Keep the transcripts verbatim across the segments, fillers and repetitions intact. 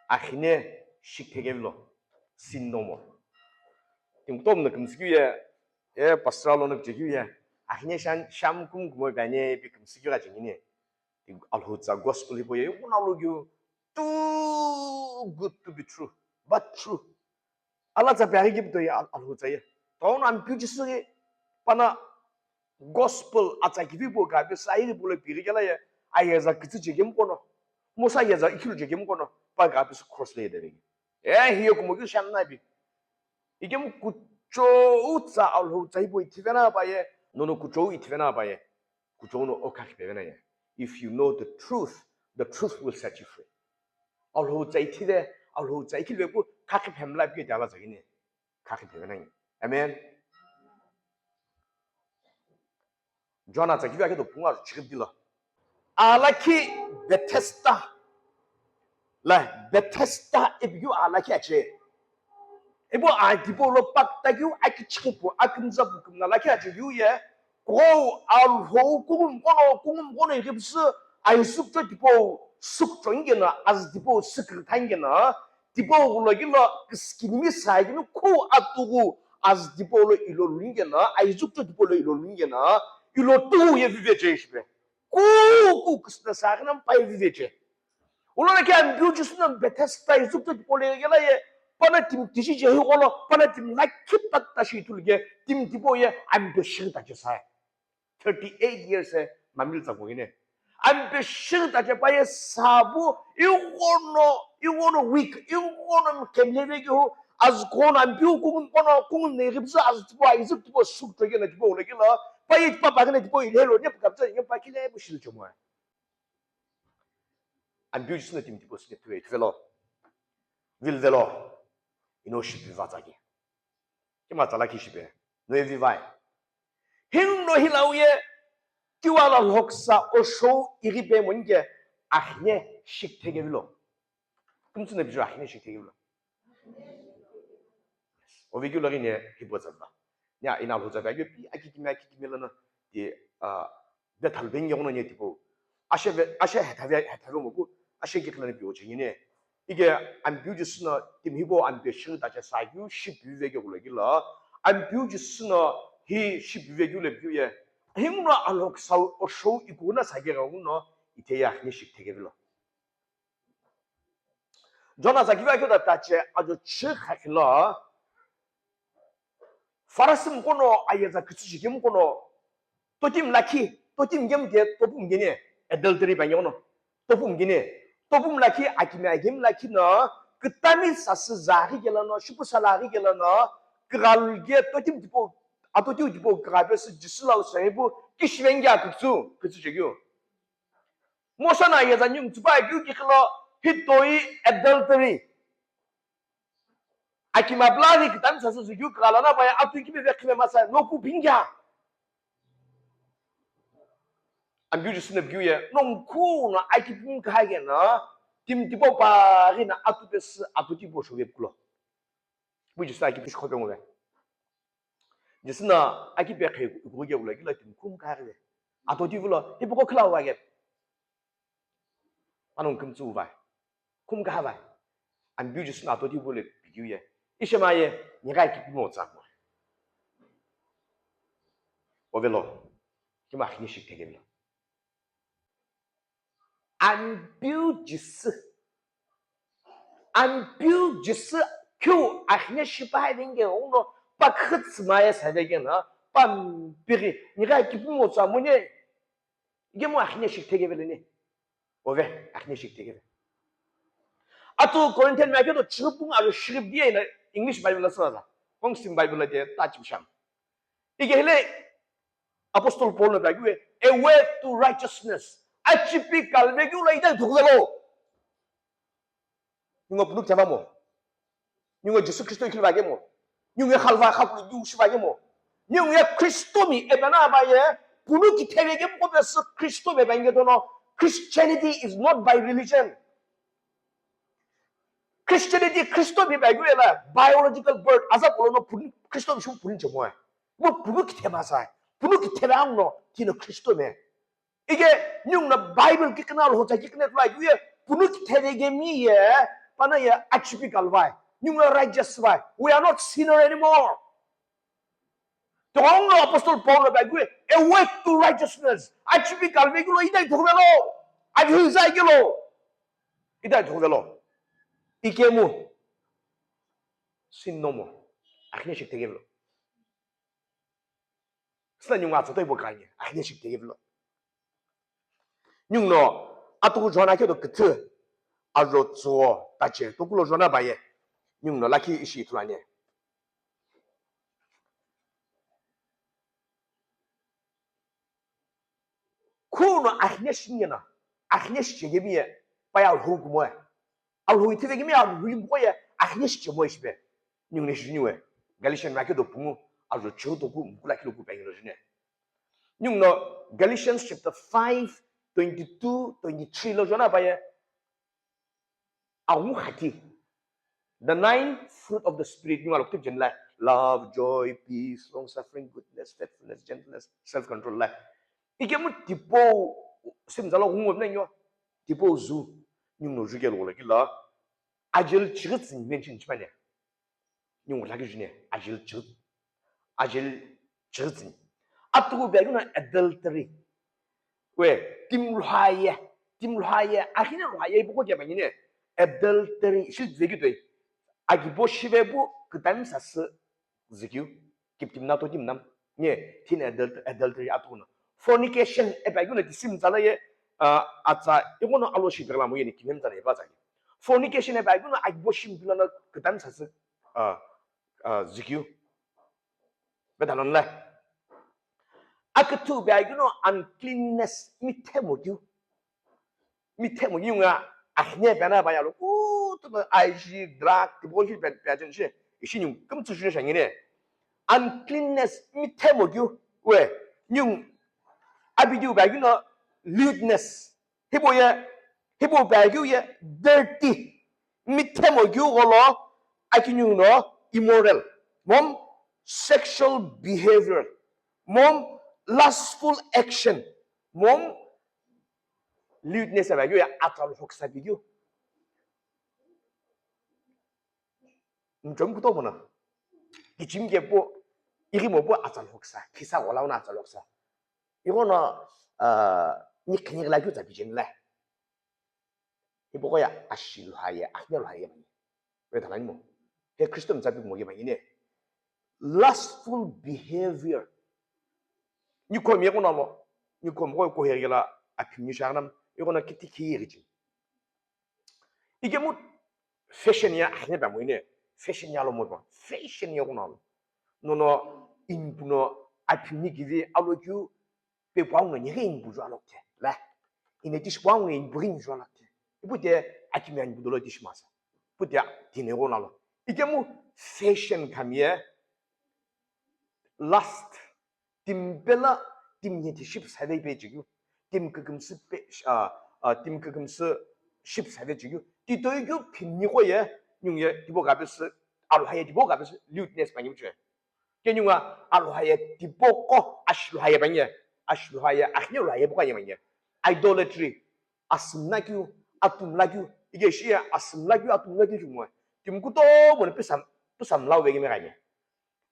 Akhine shikthekevilo, sin no more. Timi kutomo no kümsükeu ye, e pastor lono pichekeu ye, akhine shan sham kum kumo bane pi kümsükeu ka chengini. Alhutsa gospel hipau ye, ighuna lukeu, too good to be true, but true. Ala tsa pe aghi kipu toi al-, alhutsa ye. Tono Ampeu Jisü ghi pana gospel atsa kivipu ka pe sa iri pulo piri kela ye. Ayeza kitsu chekemu kono. Mosa ayeza ikhilu chekemu kono. Pa ka pe su cross le yedevegi. E hiyo kumo kyu shan na bi. Ikemu kuchou tsa alhutsa hipau ithivena pa ye. Nono kuchou ithivena pa ye. Kuchou no o khakhi pevena ye. If you know the truth, the truth will set you free. Alhutsa ithile, alhutsa ikhilu pu khakhi phemla pi tala tsagini. Khakhi pevena ye. Amen. John atsa kivi ake do punga chikip dilo. Alakhi Bethesda. La Bethesda ipiu alakhi ache. Ibo a dipo lo pakta kiu aki chikipu, akimza pu kimna lakhi ache kiu ye. Kou alhou kungum kono, kungum kono ikipusu aisukcho dipo sukcho ingena, as dipo sikirtha ingena. Dipo ghulo kilo kiskini mi sa kini khu atugu as dipo lo ilo lungena, aizukcho dipo lo ilo lungena, ilo tu ye vive che shibe. Ku, ku kisna sa kina pai vive che. Ulo na ke Ampeu Jisü na Bethesda aizukcho dipo lo yela ye, pana timi tishi che hi golo, pana timi lakhi tak tashi ithulu ke, timi dipo ye Ampeu shighi ta che sa. Thirty-eight years e mamil tsa kugine. Ampe shighi ta chepa ye sabu, ighono, ighono weak, ighono mkemleve ke hu, as kono Ampeu kungum kono, kungum ne ribza as tipo, a izip tipo suk toge na tipo, ulege la, pa ye tipo pa gene tipo, ilelo, ne pa kapza, ne pa kile, bu shil chemo. Ampeu Jisü na timi tipo, sine tuwe, velo. Vil velo. Ino shipi vatsa ke. Kima tsala ki shipe, no evi vai. Hing no hilau ye, kiwa la lhoksa o show iri pe monike, ahine shikthekevilo. Kumtsu na bijo ahine shikthekevilo. Ovi kyu lagi ne hipo tsatla. Nya ina lho tsatla, yo pi aki kimi, aki kimi lana, di, ah, de thalbeng yono ne tipo. Ashe ve, ashe hethave, hethave moku, ashe ki klane pio chengine. Ike Ampeu Jisü na timi hipau Ampeu shighi ta che sa kyu, shipi ve ke gula kila. Ampeu Jisü na hi shipi ve kyu le kyu ye. Himna alhoksa o show ikuna sa ke ga uno, ite ya ni shikthekevilo. Jona sa kiva kyo ta ta che, ajo chi kha kilo. Farasi mkono ayeza kitsuji kemkono. Totim lakhi, totim gemke, topum gene, adultery banyono. Topum gene, topum lakhi, akimi agem lakhi no, kitami sasü zaghi gelano, shipu salaghi gelano, kigalge totim tipo, atotiu tipo kigabe sü Jisü lau sahibu, kishivenge akutsu, kitsu chegyo. Mosa na yeza nyum tsupa kyu kikilo, hitoi adultery. Akima blari kitan sasü zugyu kala na baya atu kibe ve khime masa noku bingya. Ambiu Jisü na biu ye, nongkhu na aki pum kha ye na, tim tipo pa ri na atu pe sü atu tipo shu ve kulo. Bu Jisü aki pish khope ngove. Jisü na aki pe khe ku ge ula kila tim kum kha ve. Atu ti vulo, ipu ko khla wa ge. Anong kümtsü uvai. Khumkha vai. Ambiu Jisü na atoti vule pidiu ye. Ishema ye, nighai kipimo tsa mo. Ovelo. Kima khini shik thekevelo. Ambiu Jisü. Ambiu Jisü kyu akhine shipai venge uno pakhitsma ye savege na. Pampiri. Nighai kipimo tsa mo ne. Igemu akhine shik thekevelo ni. Ove, akhine shik thekeve. Atu Corinthian mi akeu to chiripung alo shirip diye na English Bible la sala. Kong sim Bible la de ta chim sham. Ige hele Apostle Paul na ba a way to righteousness. Achipi kalve kyu la ida thukvelo. Ningo punu kitheva mo. Ningo Jisü Kristo ikhilva kemo. Ningo khalva khapulu ju shiva kemo. Ningo Kristo mi ebana ba ye punu kitheve kemo ko bes Kristo mi ba inge dono. Christianity is not by religion. Christianity Kristo mi ba gu ela biological birth aza kolo no punu Kristo mi shu punu chemo. Mo punu kitheva sa. Punu kitheva ang no kino Kristo mi. Ige, ningu na Bible kikina lo hocha kikina lo ayu ye, punu kitheve gemi ye, Pana ye achipi kalvai. Ningu righteous vai. We are not sinner anymore. Tighenguno Apostle Paul lo pai keu, a way to righteousness. Achipi kalvai keu lo, ita ithukuvelo. Avi zai keu lo. Ita ithukuvelo. Ikemu. Sin no more. Akhine shikthekevelo. Sina ningu atsa toi bo kanye. Akhine shikthekevelo. Ninguno, atuku John akedo küthü, ajo tsuo, tache, tokulo John abaye. Ninguno, lakhi ishi ithulanye. Khuno akhine shinyena, akhine shichekemiye, paya alhou kumoe. Alhou ithivekemiye, alhou limpoye, akhine shichemoe shibe. Ninguno shijuniwe. Galatian akedo pungu, ajo tsuo toku, mkula kilo ku pengilo june. Ninguno Galatians chapter five, twenty-two, twenty-three lo jona paye. Awu khati. The nine fruit of the Spirit, ningu alokutip jenla. Love, joy, peace, long suffering, goodness, faithfulness, gentleness, self control la. Ikemu tipo simzalo gungo nyo. Tipo zu. Ninguno juke lo la kila. Ajel chigit sin mention chimane. Ningu laki june, ajil chigit. Ajil chigit. Atuku bia kino adultery. We, tim lhaye, tim lhaye, akhine lhaye ipuko ke bangine. Adultery, shil zeki toi. Agibo shibe bu, kitam sasi zikiu. Kiptim na to tim nam. Nye, tin adult-, adultery atuku no. Fornication, e bia kino tisim zala ye, ah, atsa, ikono alo shi bela mo ye ni kimem zala ye ba zala. Fornication e bia keu no agibo shimkeu lono kitam sasi, ah, ah, zikiu. Beta non le. Akithu bia keu no uncleanness, mithemo keu. Mithemo keu nga akhine bia na ba yalo. Kutu aiji drug, tibo shi bia, bia chen shi. Ishi ningu kumtsu shi shangine. Uncleanness, mithemo keu. We, ningu abidiu bia keu no lewdness. Hipau ye, hipau bia keu ye dirty, mithemo keu gholo, akiniu no immoral, mom sexual behavior, mom lustful action, mom lewdness bia keu ye atsa lhoksa bia keu. Nchom kutomo na. Kichim ke po, iri mo po atsa lhoksa, khisa wala na atsa lhoksa. Ikono, ah, ni khini la keu tsa bijin la. Ipoko ya ashi lhaye, akhine lhaye mani. We thalani mo. He Christian tsa bi mo ye mani ne. Lustful behavior. Ni ko mi kono mo. Ni ko mo ko he la aphimni shanam. Ikono kiti ki iri jin. Ikemu fashion ya akhine ba mo ine. Fashion ya lo mo ba. Fashion ya kono lo. Nono inpu no aphimni kivi alo keu pe puangu no nyeghi inpu ju alo ke. La. Ine tishi puangu no inpu ghi ju alo ke. Ipu te akimi ani budolo tishi masa. Ipu te tine kono lo. Ikemu fashion kamiye lust. Timi pelo, timi ye ti ship save pe chikeu. Timi kükümsü pe, ah, ah, timi kükümsü ship save chikeu. Ti toi keu phimni ko ye, ningu ye, tibo gabe sü, alhaye tibo gabe sü, lewdness pa ngimu chue. Ke ningu alhaye tibo ko, ashi lhaye pa ngiye, ashi lhaye, akhine lhaye bo ka ye ma ngiye. Idolatry, asümla keu, atumla keu, ike shi ye asümla keu, atumla keu chungu. Timi kutomo no pisam, pisam lau ve ke me ka ngiye.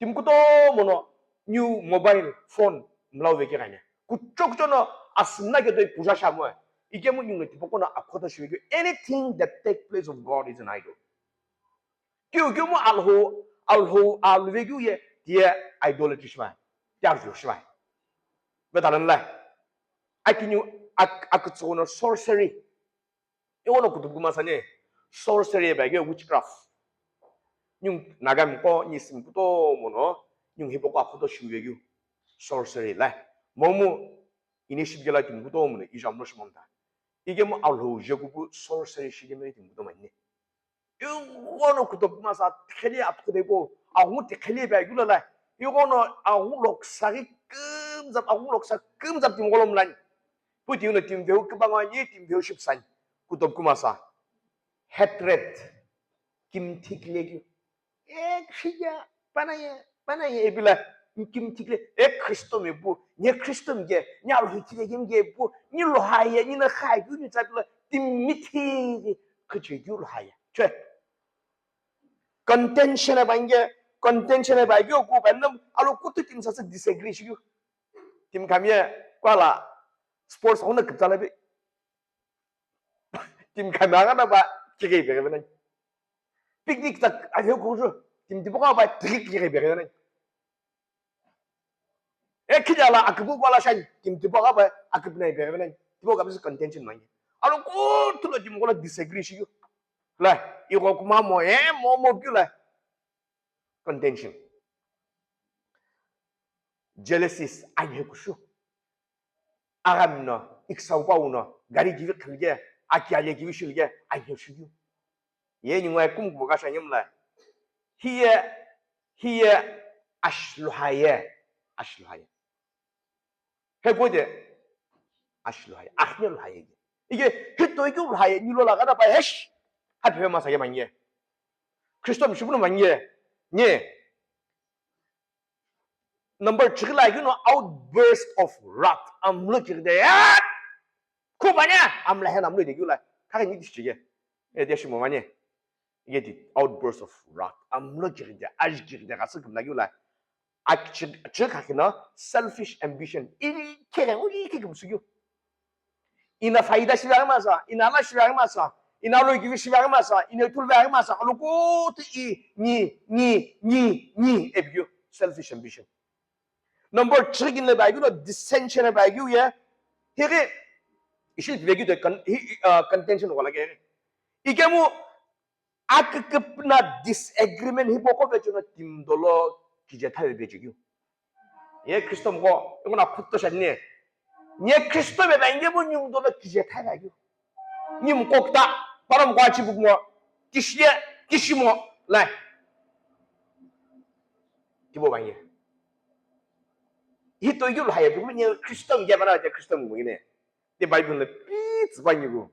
Timi kutomo no new mobile phone mlau veke kanya. Kucho kucho no asümla ke toi puja sha mo. Ikemu ningu tipoko no akhoto shive keu. Anything that take place of God is an idol. Keu kemu alho, alho, alve keu ye, tiye idolatry shivai. Tiye arju shivai. Betalan lai. Akiniu ak-, akutsuno sorcery. Iwono kutupu kuma sani, sorcery bag witchcraft. Ningu Nagami ko, ni sim kutomo no, ningu hipoko akhoto shive keu. Sorcery la. Momu, ini shibigela timi kutomo no, ijamlo shimamta. Ikemu alho je kupu sorcery shikemeri timi kutomo ni. Iwono kutupu kuma sa, tikheli atukudebo, agu tikheli bag la la. Iwono agu loksa ki kumzap, agu loksa kumzap timi kolom lani. Puti uno timi veu kibangani, timi veu shipsani. Kutupu kuma sa. Hatred. Kimthikle keu. E, khiya, panaye, panaye, epila. Kimthikle. E, Kristo me pu. Nye Kristo mge. Nye alhikile ke mge pu. Nye lohaye, nye na khai keu, nye tsapila. Timi mithi. Khiche keu lohaye. Che. Contention aba inge, contention aba inge oku ba nam alo kutu timi sasü disagree shiyu. Timi kami ye kwala sports hona kiptala bi. Timi kami aga na ba kike be be nani. Picnic tak ayo kuju. Timi tipo ka ba kike be be nani. E khijala akipu kwala shani, timi tipo ka ba akipu nai be nani. Tipo ka bisi contention mangi. Alo kutu lo timi kola disagree shiyu. La, iko kuma mo, e mo mo kyu la. Contention. Jealousies, anhe kushu. Agami no, ikisau pau no, gari kivi khilge, aki ale kivi shilge, anhe shugyu. Ye ningu ai kum kubo kasha nyemla. Hiye, hiye ashluhaye, ashluhaye. He kode, ashluhaye, akhne luhaye. Ige, hito ige luhaye, nilo la gada pa hesh. Happy famous age manye. Kristo mishibu no manye. Nye. Number three la, you know, outburst of wrath. Amlo kirde, ya! Kubanya! Amla hen amlo de gula. Kaka ni dishi ge. E de shi mo manye. Ye di outburst of wrath. Amlo kirde, aj kirde, kasi kumla gula. Ak chik chik hakina selfish ambition. Ili kere, uli kiki musuyu. Ina faida shivarimasa, ina ala shivarimasa, ina aloikivi shivarimasa, ina itulvarimasa, alokutu i ni, ni, ni, ni, ebiu, selfish ambition. Number three kin le bagiu no dissension le bagiu ye, hiri, ishi vegiu de con-, hi, uh, contention wala ke. Ikemu, akikipna disagreement hipoko vechono timdolo kije thawe vechogiu. Ye Kristo mko, ngona khutto shani. Nye Kristo be ba inge bo nyung dolo kije thai ba yu. Nyim kokta, param kwa chi bukmo, kishye, kishimo, lai. Kibo ba inge. Hito yul haya bukmo nye Kristo mge bana te Kristo mge ne. Te Bible le pits ba nyigu.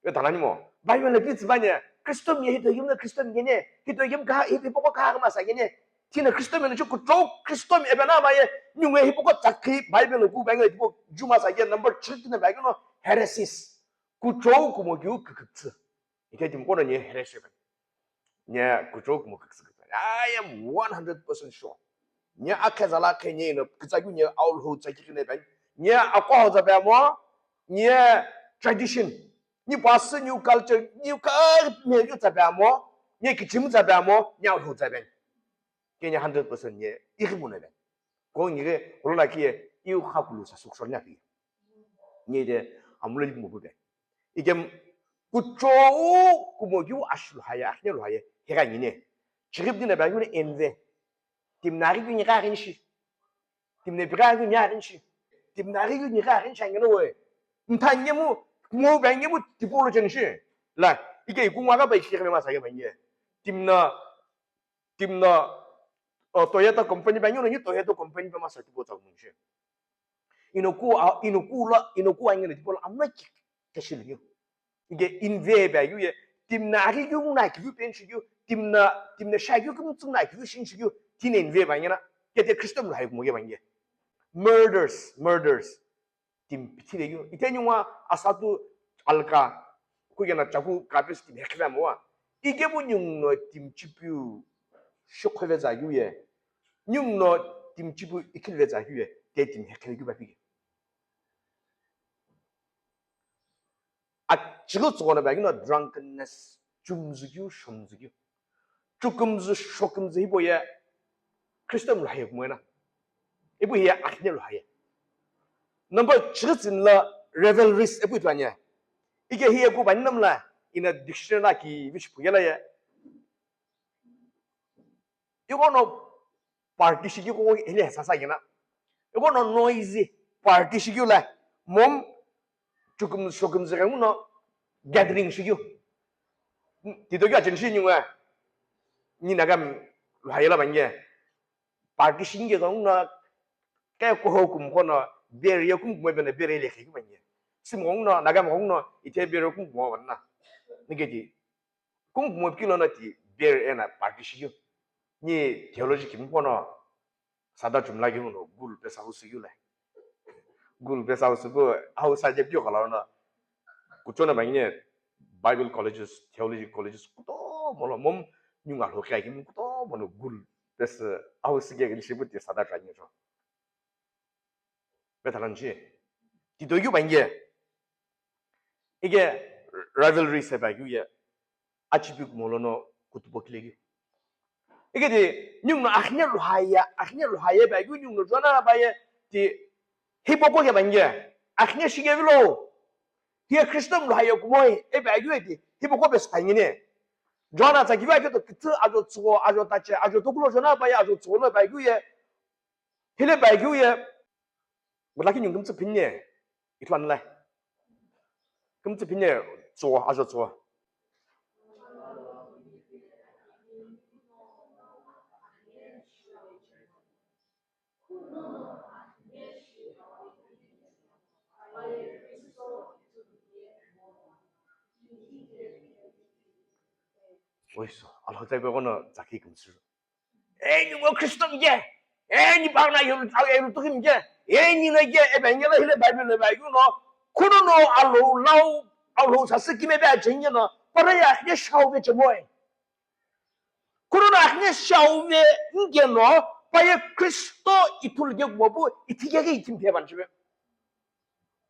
Yo tanani mo. Bible na pitsi banya. Kristo mi hito yim na Kristo mi ne. Hito yim ka hito poko ka ma sa ne. Tina Kristo mi na chu kutro Kristo mi ebena ma ye. Nyungwe hipoko chakhi Bible ku banga hipoko juma sa ye number three na banga no heresies. Kutro kumo gyu kikitsi. Ite tim kono nye heresy ba. Nye kuchou kumo kikisi kisa. I am one hundred percent sure. Nye akhe zala khe nye ino kitsa kyu nye aul ho tsa kikine ba. Nye akwa ho tsa ba mo. Nye tradition. Nye past, new culture, new ka me yu tsa ba mo. Nye kichim tsa ba mo. Nye aul ho tsa ba. Ke nye hundred percent nye iri mo na ba. Ko nye ke rola kiye iu khakulu sa sukshor nya ki. Nye de amulo lik mo bu ba. Ikem kuchou kumo kyu ashlu haya, akhne lo haya, hega nyine. Chirip dina ba yune enve. Tim nari kyu nika rinshi. Tim ne bira kyu nya rinshi. Tim nari kyu nika rinshi ngene we. Ntanye mu, mo ba nge mu tipo lo chenshi. La, ike iku ngwa ka ba ikhe ma sa ke ba nge. Tim na, tim na, o, Toyota company ba nge no ni Toyota company ba ma sa tipo ta munshi. Inoku, a, inoku la, inoku angela tipo la, amna ki, kashil yo. Ige inve ba yu ye, tim na agi yu na ki yu pen shi yu, tim na, tim na sha yu kum tsum na ki yu shin shi yu, tin inve ba ngena, kete Kristo mu hai mo ge ba nge. Murders, murders. Tim pithile yu. Ite nyungwa asatu alka, ku gena chaku kapes tim hekhiva mo wa. Ige bu nyung no tim chipiu, shokhe ve za yu ye. Nyung no tim chipiu ikhil ve za yu ye. Te tim hekhive yu ba pi. Achighi tsüghüno bag no drunkenness, chumzükeu, shomzükeu. Chukumzü, shokumzü hipau ye Kristo mlu haye kumoina. Ipu hiye akhine lu haye. Number chighi tsini la revelries ipu ithu anye. Ike hiye ku bani namla ina dictionary la ki vishi pugela ye. Ighono party shikeu ko hile sasa yena. Ighono noisy party shikeu la mom chukum shokum zega nguno gathering shikeu. Tito kya chen shi nyungwa. Ni naga lu hayela banye. Party shinge ko nguno ke ko ho kum kono beer ye kum kum bena beer le kheki banye. Sim nguno naga nguno ite beer kum kum bana. Nigeti Kum kumo pikilo no ti beer ena party shikeu. Ni theology kimu pono sada chumla kimu no gul pesa husu yu le. Gul pesa husu bu au subject yo kala no. Kuchona bangine Bible colleges, theology colleges kutomo lo momu ningu Alhou qhi akimi kutomo no gul pesi au sikeghi shipu ti sada kani jo. Bethalanchi. Tito keu pange. Ike rivalry se pa keu ye. Achipi kumolo no kutupo kile keu. Ike di ningu no akhine luhaya, akhine luhaya pa keu ningu no jona pa ye ti hipoko ke pange. Akhine shige vilo. Hiye Christian luhaya kumoi, e pa keu ye ti hipoko pe spangine. Jona tsa kiva keu to kitu ajo tsugo, ajo tache, ajo tokulo jona pa ye, ajo tsugo no pa keu ye. Hile bai keu ye. Gulaki ningu kümtsü phinye. Ithulu anilai. Kümtsü phinye tsuo, ajo tsuo. Oiso, Alhou tsai pe kono tsaki kümtsü. Eni ngo Kristo mje. Eni bana yulu, yulu tuki mje. Eni na ge evangelo hile Bible le Bible no. Kuno no alo lau, alo sasi kime be ajenge no. Para ya ne shau be chemoi. Kuno na ne shau be nge no. Pa ye Kristo itul ge mo bu itige ge itim pe ban chebe.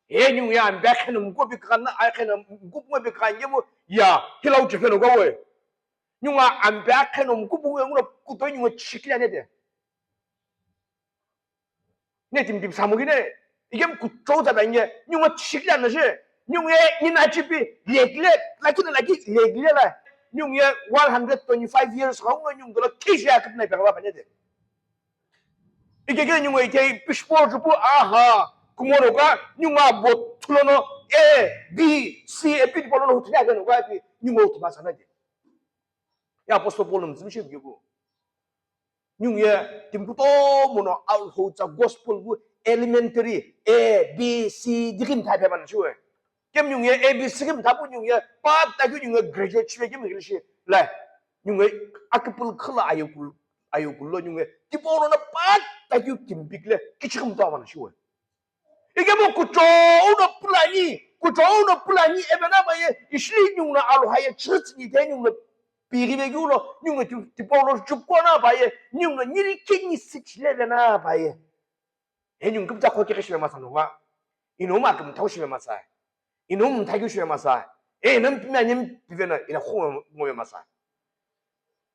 Eni ya mbe khene mko bi kana, ai khene mko bi kanye mo. Ya, hilau chebe no gawe. Nyunga ampe akheno mkupu nge nguno kuto nyunga chishikila nete. Neti mpi msamu gine. Ike mkuto za bange. Nyunga chishikila na je. Nyunga nina chipi. Lekile. Lakini laki lekile la. Nyunga one hundred twenty-five years ka unga nyunga la kishi akit na ipa kaba nete. Ike kile nyunga ike pishpo jupu aha. Kumoro ka nyunga bo tulono. A, B, C, A, B, di polono hutu ya gano ka pi. Nyunga hutu masana je. Ya Apostle Paul mzimshi bigu. Nyung ye timi kutomo no Alhou tsa gospel gu elementary A, B, C, D ki mtha phe ban shiwe. Kem nyung ye A B C ki mtha pu nyung ye pa ta kyu nyung ye graduate shiwe kem ngil shi. Lai, nyung ye akipul khala ayokul, ayokul lo nyung ye. Tipo lo na pa ta kyu kimpik le kichik mtha ban shiwe. Ike mo kuchou no pulani, kuchou no pulani, ebe na baye, ishili nyung na alu haye, church ni te nyung na piri be gyulo, nyung na ti, tipo lo chupko na baye, nyung na niri kini six lebe na baye. E nyung kumta ko kiri shibe masa no wa. Ino ma kumta shibe masa. Ino mta kyu shibe masa. E nam pina nyim pive na, ina ko mo masa.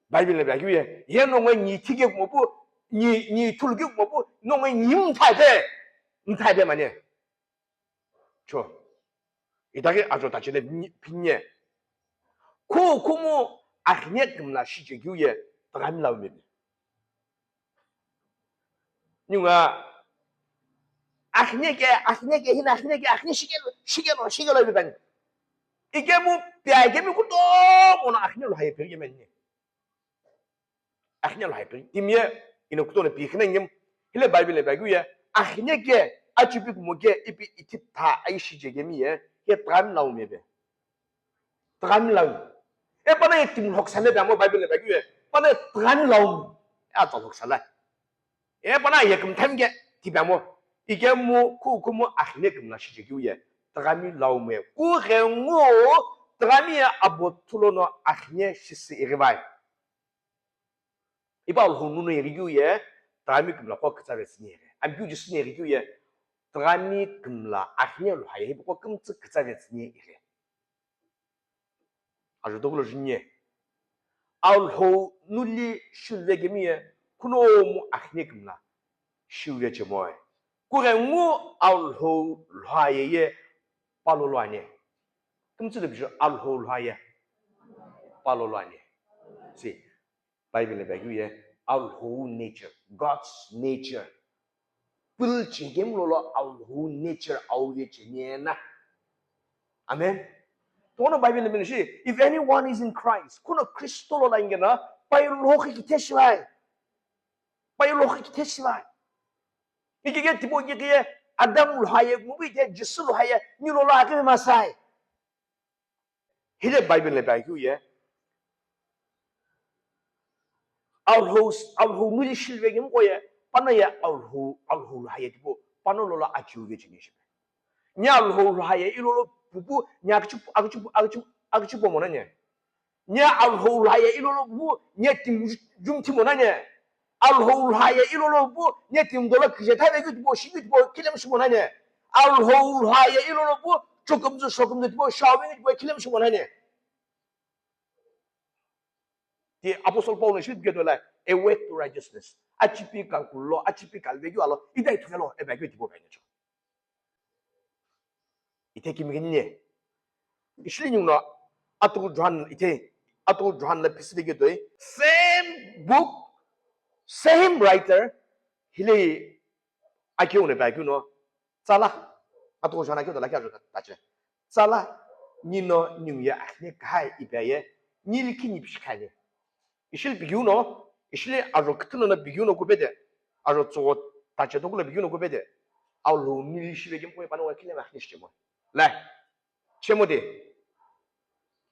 Bible na bia kyu ye, ye no ngwe ni thike kumo pu, ni, ni thulu ki kumo pu, no ngwe ni mthai pe, mthai pe mane. Cho. Itaki ajo tachi le ni pinye. Ku kumu akhne kimla shi che kyu ye, tagami lau me. Nyunga akhne ke, akhne ke, hina akhne ke, akhne shike, shike lo, shike lo bitani. Ike mu pia ike mi kutomo no akhne lo haye peri ke menye. Akhne lo haye peri. Timye, ino kutono pi khine ngem. Hile Bible le Bible ye. Akhne ke, achipi kumo ke, ipi itip tha aishi je ke mi ye. He tram lau me be. Tagami lau. E pana ye timi lhoksa le bamo Bible le bagi ye. Pana ye tagami lau. E ata lhoksa la. E pana ye kum tham ke ti bamo. Ike mu ku ku mu akhne kum la shi je kiu ye. Tagami lau me. Ku ghe ngu tagami ye abo thulo no akhne shi si iri vai. Ipa Alhou nunu yeghi keu ye, tagami kümla qo kütsa vetsü ni yeghi. Amkeu Jisü ni yeghi keu ye, tagami kümla akhne lo haye, hipo qo kümtsü kütsa vetsü ni yeghi. Ajo tokulo jünye. Alhou nuli shilve kemi ye, kunomu akhne kümla shilve chemoe. Kughengu Alhou lo haye ye, palo lo ane. Kümtsü de biju Alhou lo haye, palo lo ane. Si. Bible le bagi ye, Alhou nature, God's nature. Pul chigem lo lo Alhou nature au ye cheniena. Amen. Tono Bible le shi, if anyone is in Christ, kuno Kristo lo langena, pai lo ki teshiwai. Pai lo ki teshiwai. Ikike tipo ikike Adam lo haye, mubi ke Jisü lo haye, ni lo la ke masai. Hile Bible le bai keu ye. Alhou, Alhou nuli shilve ngem ko ye. Pana ye Alhou, Alhou lo haye tipo. Pana lo la achiu ve chini shibe. Nya Alhou lo haye, ilo lo pupu, nya akichu, akichu, akichu, Aküchi po monani. Nye Alhou lhaya ilolo pu, nye timi jumthi monani. Alhou lhaya ilolo pu, nye timi dolo kije thave keu tipau, shi keu tipau, khilemu shi monani. Alhou lhaya ilolo pu, chokumzu, shokumzu tipau, shawe keu tipau, khilemu shi monani. Ti Apostle Paul no shi pike dola, a way to righteousness. Achipi kalkulo, achipi kalvekeu alo, idai thuvelo, ebe keu tipau bai nacho. Ithe kimi gini ne. Ishili ningu no, atu John, ithe, atu John la pisi dege toi. Same book, same writer, hile akeu ne bai keu no, tsala, atu John akeu dola keu ajo tache. Tsala, nino ningu ye akhne kahai ipi aye, nili kini pishi khani. Ishili pighiu no, ishili aro küthü lono pighiu no kupete, aro tsogo tache tokulo pighiu no kupete, Alhou nili shive kemu koi pano wa kile ma akhne shichemo. Lai, chemo de,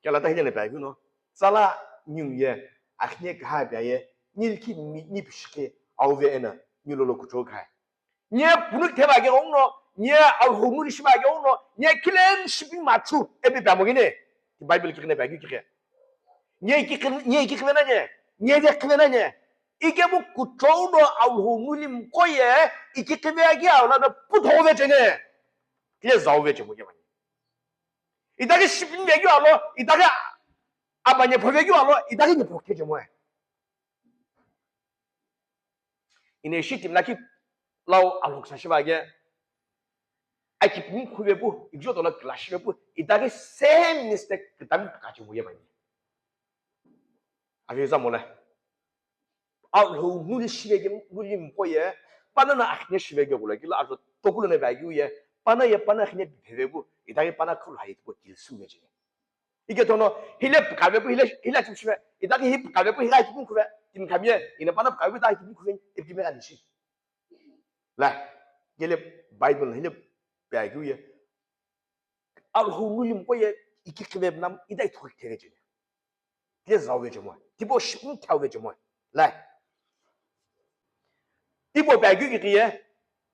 kela ta hile ne pighiu no, tsala ningu ye, akhne kaha pia ye, nili ki ni, ni pishike, auve ena, nilolo kucho kai. Nye punuk theba ke ongno, nye Alhou nuli shiba ke ongno, nye kilem shipping machu, ebi pamo gine. Ki Bible ki kine pagi ki ke. Nye ki kine, nye ki kine na nye, nye de kine na nye. Ike bu kucho no Alhou nuli mkoye, iki kine agi awla na putho ve chene. Kile zau ve chemo ke mani. Idagi shipping ve agi alo, idagi abanye pho ve agi alo, idagi nye pho ke chemo. Ine shi timi lakhi lau alhoksa shiva ke, aki pumi khuve pu, ikjo tola kila shive pu, itake same mistake kitami kachi muye mani. Avi za mole. Alhou nuli shive ke, nuli mkoye, pana na akhne shive ke kula kila, alhou tokulo ne vagi uye, pana ye pana akhne bheve pu, itake pana khulu hai pu kilsu ve jini. Ike tono, hile pkave pu, hile, hile chimshive. Itaki hi pkave pu, hile chimkhuve. Kimkhamie, ina pana pkave pu, itaki kimkhuve, ipkime ka nishi. La, gele Bible, hile pyagiu ye. Alhou nuli mkoye, iki khive nam, ita ithu khere jene. Tie zau ve jemo. Tipo shim thau ve jemo. La. Tipo pyagiu ki ye.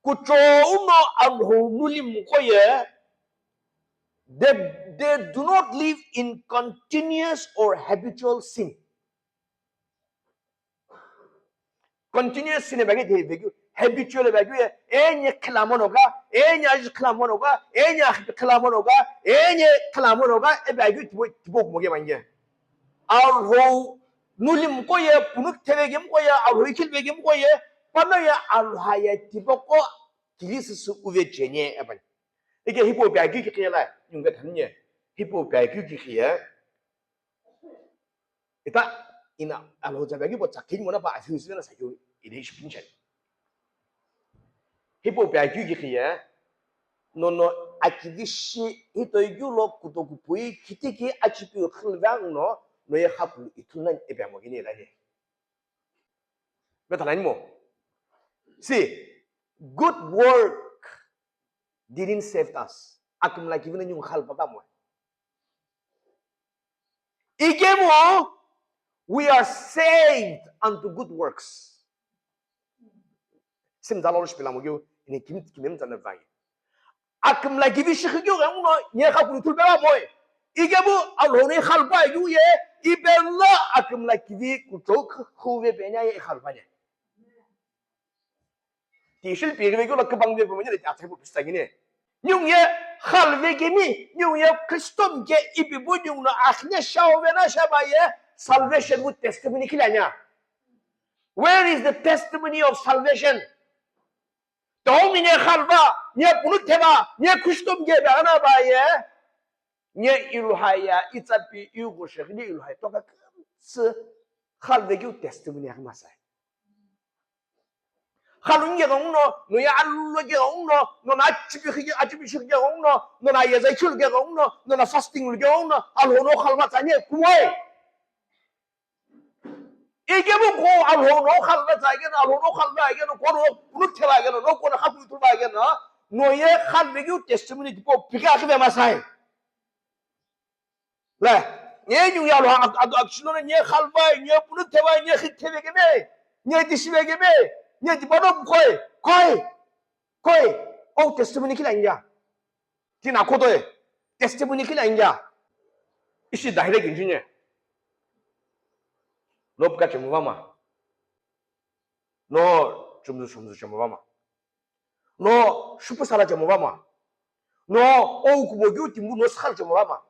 Kucho uno Alhou nuli mkoye. They, they do not live in continuous or habitual sin. Continuous sin bagi de bagi habitual bagi ye, enye khilamo no ga, enye aji khilamo no ga, enye akhi khilamo no ga, enye khilamo no ga, e bagi tibo, tibo mo ge manje. Alhou nuli mkoye, punuk theve ge mkoye, Alhou ikhil ve ge mkoye, pano ya Alhou ya tibo ko kilisisu uve jenye e bagi. Ike hipo bagi ki khela, nyunga thanye. Hipo bagi ki khela. Ita ina Alhou cha bagi po cha kin mona pa afiu sina sa kyu ide shi pinchen. Hipo bagi ki khela. No no akivishi hito yulo kuto kupui kitiki achipi khilvang no no ye khapul itunan ebe mo gini la ni. Beta la ni mo. See, good work didn't save us. Akum la kivina nyung khal papa mo. Ikemu, we are saved unto good works. Sim zalo lo shipila mo giu, ini kim, kimem zana vai. Akum la kivi shikhi giu gamu no, nye kha kulu tul bela moi. Ikemu, Alhou ni khalpa giu ye, ibe lo akum la kivi kuchok khuve penya ye khalpa nye. Tishil pighi vekeu lo kibang vekeu mani le atsai pu pista gini. Nyung ye khal vekemi, nyung ye Christo mke ipi bu nyung no akhne shau vena shaba ye salvation with testimony kilanya. Where is the testimony of salvation? Tomi nye khalva, nye punuk theva, nye Christo mke be ana ba ye. Nye iluhaya itsapi iu shekhini iluhaya toka khamtsi khal vekeu testimony akhimasai. Khalunge gongno, no ya allo ge gongno, no na chibi khige, achibi shige gongno, no na yeza chul ge gongno, no na fasting ge gongno, Alhou no khalva tsanye kumoi. Ike bu ko Alhou no khalva tsanye, Alhou no khalva ge no, ko no pulu thela ge no, no ko na khapu tulva ge no, no ye khal vekeu testimony tipo pika khive masai. Le, nye nyu ya lo ak-, ak-, akshino ne nye khalvai, nye punu thevai, nye khik theve keme, nye tishive keme, nye tipano koi, koi, koi, o testimony kila inja. Tina koto e, testimony kila inja. Ishi direct injini. No pika chemu vama. No chumzu chumzu chemu vama. No shupu sala chemu vama. No o ukumo giu timbu no skhal chemu vama.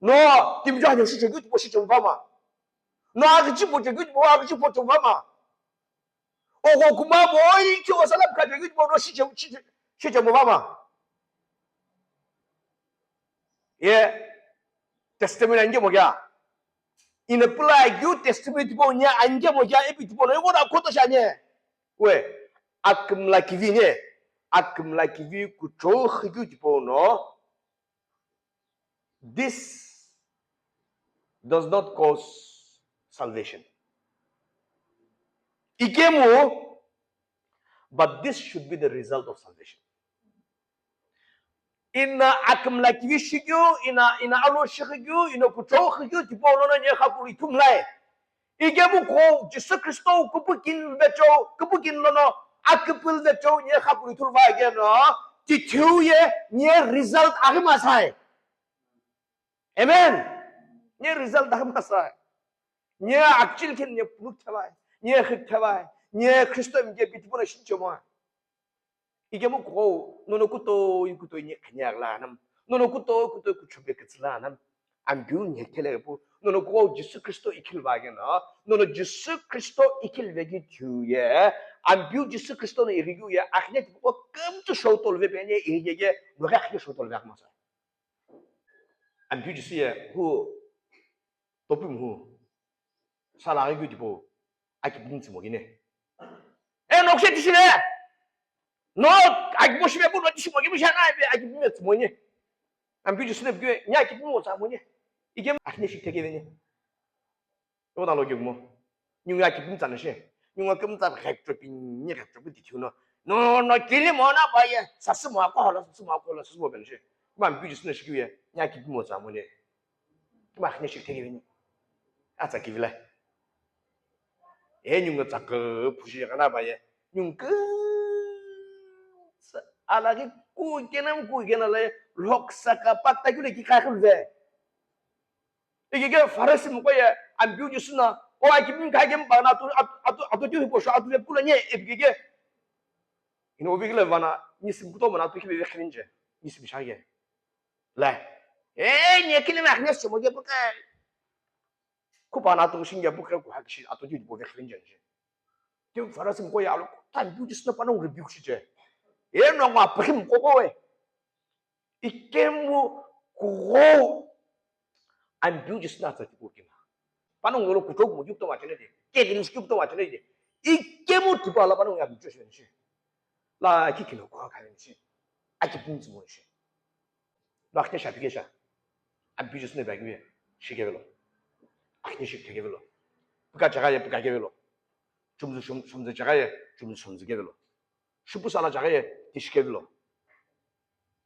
No timju hanyo shi chegu tibo shi chemu vama. No agiji po chegu tibo agiji po chemu vama. Ogo kuma mo ikyo sala pika chegu tibo no shi chemu shi chemu vama. Ye testimony ange mo kya? Ina pula giu testimony tibo nya ange mo kya epi tibo no yugo na koto shanye. We akimla kivi ne. Akimla kivi kucho khigiu tibo no. This does not cause salvation. Ikemu, but this should be the result of salvation. Ina akimla kivi shikyu, ina ina alo shikyu, ina kucho khikyu, tipo no nye khakuri tumlai. Ikemu ko Jisu Kristo kupukin vecho, kupukin lono akipil vecho nye khakuri tulva ke no, tithiu ye nye result agima sai. Amen. Nye result agima sai. Nye akchil ken nye puluk thavai, nye khik thavai, nye Kristo mge bitibuna shinchomai. Ikemu kughou, nono kuto kuto ni kanya lanam, nono kuto kuto kuchube kitslanam, ambiu ni kele pu, nono kughou Jisu Kristo ikil vage na, nono Jisu Kristo ikil vegi thiu ye, ambiu Jisu Kristo no irigiu ye, akhne tipo kem tu shou tol ve penye irige ge, no ga khne shou tol ve akmasa. Ambiu Jisu ye, hu, topi mu hu, sala ga gu tipo, aki bin tsimo gine. E, no kse tishile. No, aki bo shibe bu no tishimo gi bu shana be aki bin tsimo ni. Ambiu Jisu ne bi nya aki bin mo tsamo ni. Igem akhne shi tege ni. Yo da lo gi mo. Nyu aki bin tsana shi. Nyu aki bin tsana khek to bin ni khek to bin ti no. No, no, kili mo na ba ye. Sasu mo ko hola, sasu mo ko hola, sasu mo ben shi. Ma ambiu Jisu ne shi gi ye. Nya aki bin mo tsamo ni. Ma akhne shi tege ni. Atsa kivila. E nyunga tsaka phushi kana ba ye. Nyunga alagi ku kenam ku kena le lhok saka patta kule ki ka khulve. Ege ge Farisi mo ko ye ambiu Jisu na o aki bin ka ge ba na tu atu atu tu po sha atu le pula nye e ge ge. Ino bi le vana ni sim kuto mana tu ki be khrinje. Ni sim sha ge. La. E nye kile ma khne mo ge buka. Kupa na tu shinge buka ku hak shi atu di bo ve khrinje. Ti Farisi mo ko ya lo ta ambiu Jisu na pa no rebuke shi je. E no ma prim ko ko we. Ikemu kughou ambiu Jisu na tsa tipo kina. Panongu lo kuchou mo yukto wa chene de. Ke din shi yukto wa chene de. Ikemu tipo ala panongu ya bicho shi shi. La ki kino ko ka shi. Aki pun tsimo shi. La ke sha pike sha. Ambiu Jisu ne ba ki shi ke velo. Aki shi ke velo. Puka chaga ye puka ke velo. Chumzu chum chumzu chaga ye chumzu chumzu ke velo. Shupu sala chaga ye tishi ke velo.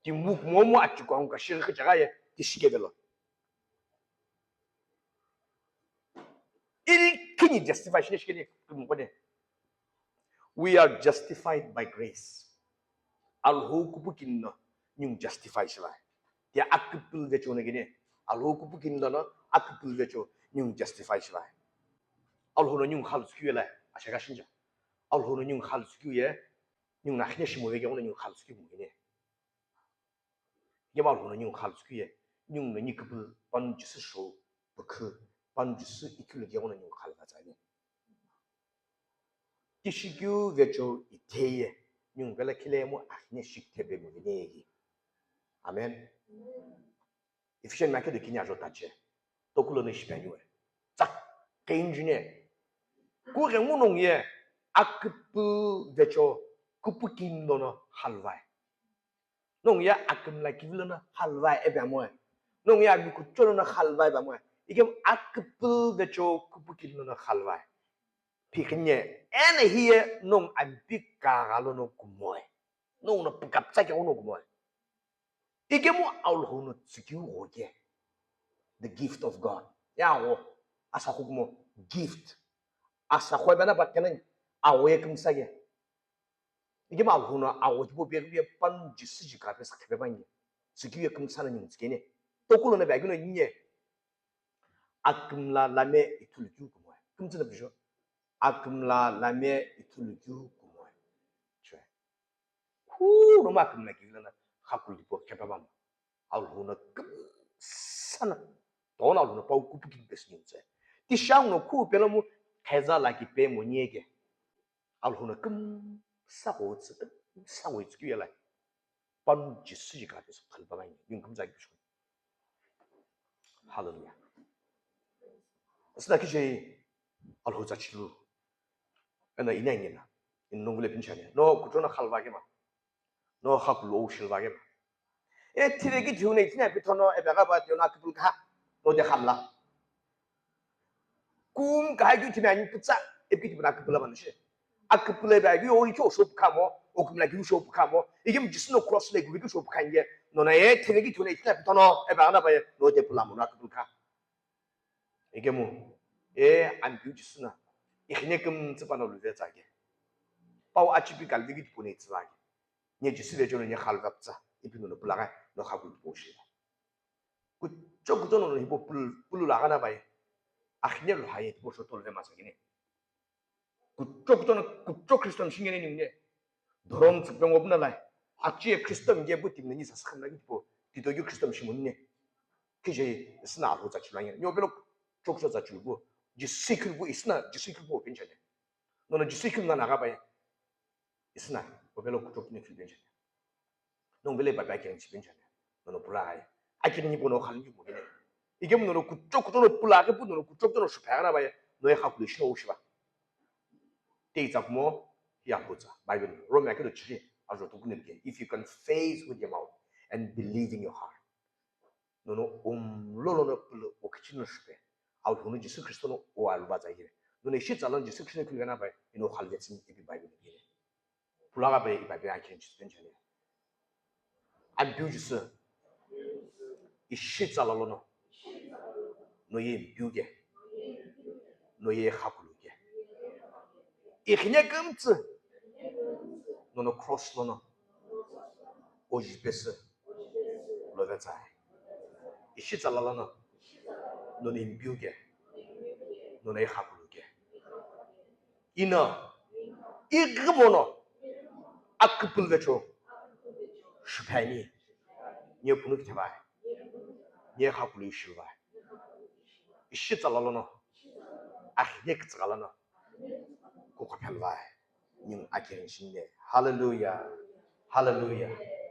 Ti muk momu achuko ang ka shiri chaga ye tishi ke velo. Ili kini justify shine shikene kumkone. We are justified by grace. Alho kupukin no nyung justify shilai. Ti akupul vecho na gine. Alho kupukin no akupul vecho nyung justify shilai. Alho no nyung khal tsukyu la ashaka shinja. Alho no nyung khal tsukyu ye. Nyung na khine shimo vege no nyung khal tsukyu gine. Yeba lhono nyung khal tsukeu ye, nyung no nyi küpü panu Jisü shou pükhu, panu Jisü ikülo keghono nyung khal va tsani. Tishikeu vecho itheye, nyung vela khilemu akhine shikthebe mu vinegi. Amen. Ephesian makhe de kinya jo tache. Tokulo no shipe aniwe. Tsa kenjine. Ku rengu nong ye aküpü vecho küpü kindo no halvai. Nong ya akümla kivilo no halvai ebe amoe. Nong ya mikucholo no halvai ebe amoe. Ikem aküpü vecho küpü kindo no halvai. Pikhinye ene hiye nong ampi kagalo no kumoe. Nong no pukapsa ke ono kumoe. Ikemu Alhou no tsükeu ghoke. The gift of God. Ya gho. Asa khukumo gift. Asa khobe na patkena agho ye kümsa ke. Ikemu Alhou no agho tipo pe ye pan Jisü ji ka pe sa khepe bangi. Tsükeu ye kümsa na nyung tsükene. Toku lono pi akeu no ninye. Akümla lame ithulu keu kumoe. Kümtsü na pisho. Akümla lame ithulu keu kumoe. Chue. Khu no ma kümla keu lana khakulu tipau khepabam. Alhou no kümsa na. Tona alhou no pau kupu kini pesü ni tse. Ti shang no khu pelo mu kheza la ki pe mo nyege. Alhou no kümsa ko tse, kümsa ko tse keu yela. Panu Jisü ji ka pesü khalipa ngai. Yung kümsa ki pesü. Hallelujah. Asna kije Alhou tsa chilu. Ena ina ingena. In nongule pinchani. No kuchona khalva kema. No khakulu ou shilva kema. E thire ki thiune itina pithono e bega ba tiona kipul kha. No de khamla. Kum ka hai kiti mani putsa, e kiti bana kipula manu shi. A kipula ba gi o icho shop kamo, o kumla gi shop kamo. Igem Jisü no cross le gi shop kanye. No na e thene gi thone itina pitono, e ba na ba ye, no de pula mo na kipul ka. Igemu, e an biu Jisü na. Ikhine kümtsü pano lu ve tsage. Pau achipi kal digi pune tsage. Nye Jisü ve jono nye khalva putsa, ipinu no pulaga, no khaku po shi. Kuchou kuchou no hipo pul-, pulu lagana bai. Akhine lo haye tipo shotol ve masa gine. Kuchou kuchou no, kuchou Kristo mshingene ni ne. Dorom tsukpe ngo buna lai. Achi Kristo mge bu timne ni sasa khamla tipo. Tito yu Kristo mshimun ne. Kije isna ahu za chulanye. Nyo belo kuchou kuchou za chulu bu. Jisü kul bu isna, Jisü kul bu pinchane. No no Jisü kul na naga bai. Isna, obelo kuchou kine kul pinchane. Nong bele ba ba keng chi pinchane. Nono pula ai. Akini ni bono khan ju mo gene. Igem nono kuchou kuchou no pula ke pu nono kuchou kuchou no shupha na ba ye. No e kha kule shino ushiba. Te itsa kumo ya kutsa. Bible Rome akelo chiri ajo to kune ke. If you confess with your mouth and believe in your heart. Nono umlo lono pulu o kichino shuphe. Au hono Jisü Kristo no o alu ba za gire. Nono ishi tsalan Jisü Kristo kul gana ba ino khal vetsin ipi Bible gire. Pulaga be iba be akhen chispen chale. Ampiu Jisü. Ishi tsala lono. No ye mpiu ke. No ye khakulu ke. Ikhine kümtsü. Nono cross lono. Oji pesü. Lo ve tsai. Ishi tsala lono. Nono mpiu ke. Nono ye khakulu ke. Ina, ighi mono, akupul vecho, shuphe ani, nye punu kithevai, nye khakulu ishilvai, ishi tsala lono, akhine kitsügha lono, kukuphelvai, ning akirin shinne. Hallelujah, hallelujah.